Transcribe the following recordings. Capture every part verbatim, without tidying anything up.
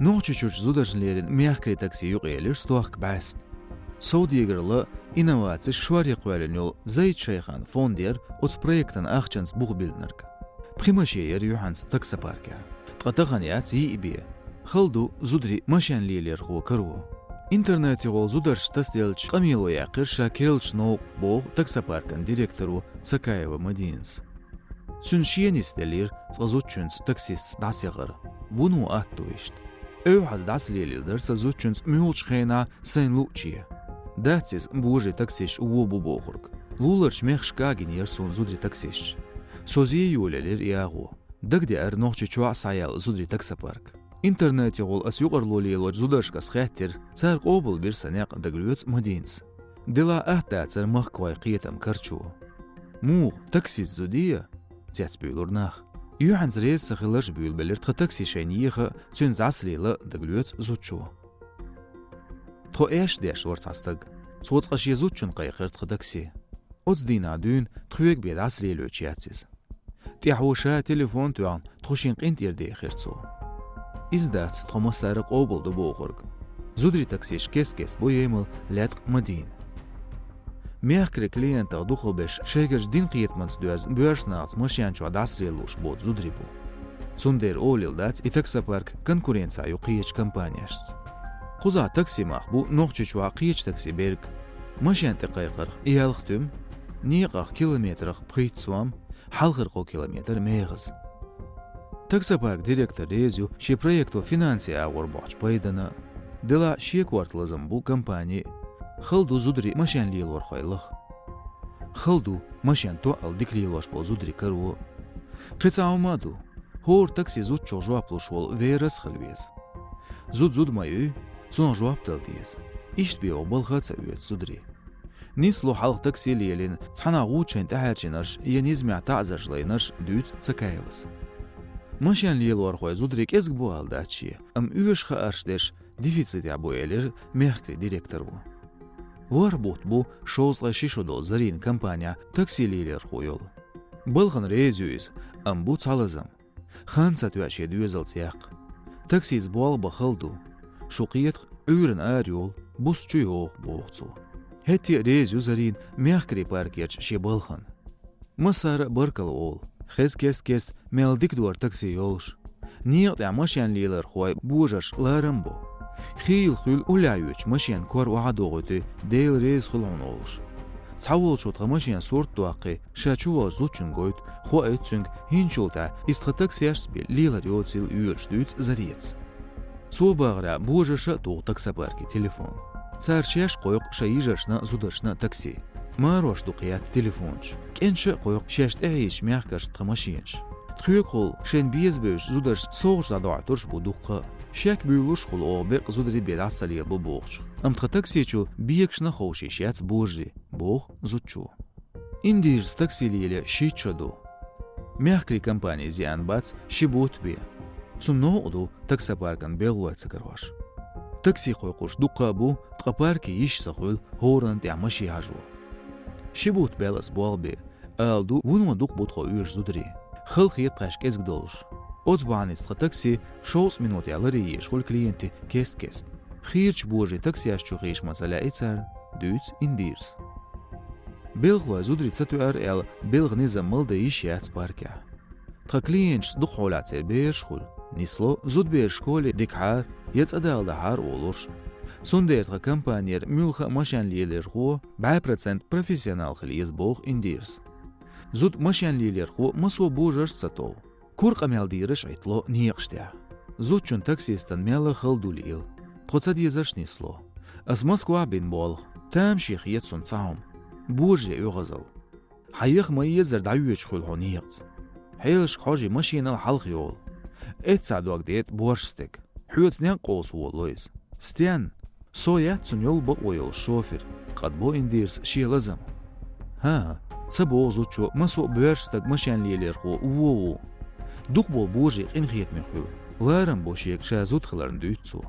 Нохчийчуьрчу зударшна лерина мехкарийн такси юкъаелира стохка бӀаьста. Совдегаралла, инновацеш шоръян кхоьллина йолу Зайд-Шайхан фонд яра оцу проектан ахчанца бух биллинарг. Пхи машен яра юьхьанца таксопаркехь. Ткъа тахана яц йиъ бен. Хала ду зударий машен лелорхо каро. Интернетехула зударшца тасаделлачу къамело яьккхира ша керлачу новкъа, боху таксопаркан директоро Цакаева Мадинас. Цуьнан шена нисделлера цкъа зудчуьнца таксистца дӀасаяхар. Вуно атта ду иштта. Эвхьаза дӀасалелийла дара сан зудчуьнца муьлхачу хенахь сайна луъуче. Дац иза божарий таксисташ вон бу бохург. Луларчу мехкашка а гинера суна зударий таксисташ. Со зен йолаелира и агӀо. Дагадеара Нохчийчохь а схьаяьлла зударий таксопарк. Интернетехула ас юкъарло лелочу зударшка ас хаьттира, цара къобалбира сан некъ, дагалоьцу Мадинас. Делахь атта дацара махкахойн кхетам карчо. Муха, таксист зуда я? — цецбуьйлура нах. Юьхьанца реза ца хиларш а буьйлабелира тхан такси шайна еха а, цуьнца дӀасалела а дагалоьцу зудчо. Тхо эшна деш вара цхьа стаг. Цо цкъа шен зудчунна кхайкхира тхан такси. Оцу дийнахь дуьйна тхоьга бен дӀасалелоьцуш яц иза. ТӀаьхьо ша телефон а тоьхна, тхо шен къинтӀера дехира цо. Иза дац тхо массара а къобалдо бохург. Зударий таксисташ кест-кеста бу емал лаьтта-Мадина. Мехкарийн клиентах дукхахберш шайгара дина кхетамца доьзна боьрша нахаца машен чохь дӀасалелош боцу зударий бу. Цундела олийла дац и таксопарк конкуренцехь ю кхечу компанешца. Кхузахь такси мах бу Нохчийчохь кхечу такси берг. Машен тӀе кхайкхарх ялх туьма, некъах километрах пхийтта сом, хьалхара кхо километр мехаза. Таксопарк директор реза ю шен проекто финансийн агӀор бохьучу пайдана. Делахь шен корта лазам бу компани. Хала ду зударий машен лелорхойн лаха. Хала ду машен тоъал дика лелош болу зударий каро. Кхин цхьа хӀума а ду. ХӀора такси зудчух жоп луш волу вер а хила веза. Зуда зуда ма юй, цунах жоп дала деза. Иштта бен оха балха а ца оьцу зударий. Нисло хьалха такси лелийна, цхьанхьа гӀудчийн тӀаьхьарчийнарш я низамехь таӀзарш лайнарш, дуьйцу Цакаевас. Машен лелорхойн зударий кӀезиг бу ала дац шен, амма оьшуш хаарш дерш дефицитехь бу, элира мехкарийн директоро. ВорхӀ бутт бу шовзткъе ши шо долу Зарина компанехь такси лелорхо йолу. Балхана реза ю иза, амма бу цхьа лазам. Хан ца тоьа шен доьзалца яккха. Таксица болх бан хала ду. Шу кхетахь, Ӏуьйранна ара йолу, буса чу йогӀу, боху цо. ХӀетте а реза ю Зарина мехкарийн паркерчу шен балхана. Массара а баркалла олу, хеза кест-кеста мел дика дора такси йолуш. Некъа тӀехь машен лелорхойн божарша ларам бо. Хийла хуьлу уллехь йоьдучу машенан кор охьа а дохуьйтуй, Дела реза хуьлу хьуна олуш. Цхьаволчо тхан машенан сурт а доккхий, ша чу волчу зудчунна гойту, хоуьйту цуьнга, хӀинцачул тӀаьхьа иза тхан таксешца бен лелар йоцийла, оьшуш дуьйцу Зарица. Цо бахарехь божарша а туху таксопарке телефон. Цара шаьш а кхойкху шайн йижаршна а, зударшна а такси. Марош ду кхетта телефонаш. КӀенташа а кхойкху шаьш тӀехьийзачу мехкаршца тхан машенаш. Тхоьгахула шайна безабевзачу зударшна совгӀаташ дӀадохьуьйтурш а бу дуккха а. Шек буьйлуш а хуьлу оха беккъа зударий бен дӀасалелабо бохучух. Амма тхан таксичо бегашна а ховша йиш яц божарий, боху зудчо. Индирас такси лело шийтта шо ду. Мехкарийн компанис еана бац ши бутт бен. Цунна новкъа ду таксопаркан белхалой ца карош. Такси кхойкхурш дуккха а бу, ткъа парке йиш ца хуьлу хӀоранна тӀехь машен хьажо. Ши бутт баьлла ас болх бен, ала ду вуно дукха бу тхо оьшу зударий. Хала хета тхаьш кӀезиг долуш. Оцу бахьаница тхан такси шовзткъа минотехь ларъе езаш хуьлу клиентийн кест-кеста. Хийрачу божарийн таксеш чу хийша ма ца лаьий царна, дуьйцу Индирас. Белхалой зударий ца тоьар аьлла, белхан низам малдан йиш яц паркехь. Тхан клиенташца дукха хьолехь церан бераш а хуьлу. Нисло зудабераш школе дикахьара я цӀа даладахьара олурш а. Цундела тхан компанера муьлхха а машен лелорхо бӀе процент профессионал хила еза, боху Индирас. Зуда машен лелорхо массо а божарш а ца тов. Кура къамел дийраш а Ӏиттало некъаш тӀехь. Зудчун, таксистан мелла а хала ду лела. Тхо ца дезарш нисло. Ас Москвахь бина болх тамашийна хета суна цхьа хӀума. Божарийн оьгӀазалла. Хьан яха ма-еззара дӀайоьдуш хуьлу хьо некъаца. Хьелашка хьожий машенал хьалха йолу. Эццахь дог детӀа борша стеган. Хьоьца некъ къовса волало иза. Стенна? Со яц цунна йолу бакъо йолуш шофер, къадбо Индирас шен лазам. ХӀан-хӀа, ца боху зудчо, массо а боьрша стаг машен лелорхо вон ву. Дукха болу божарий къинхетаме хуьлу. Ларам бо шега ша зуда хиларна, дуьйцу цо.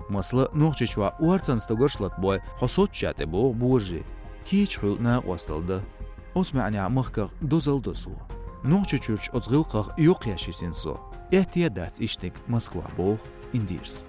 Масала, Нохчийчохь орцанан стогарш латабой, хьо соццушехь тӀебогӀу божарий. Кийча хуьлу накъосталла дан. Оцу маьӀнехь махках дозалла до со. Нохчийчуьрчу оцу гӀиллакхах йоккхаеш йисина со. Аьтте а дац иштаниг Москвахь, боху Индирас.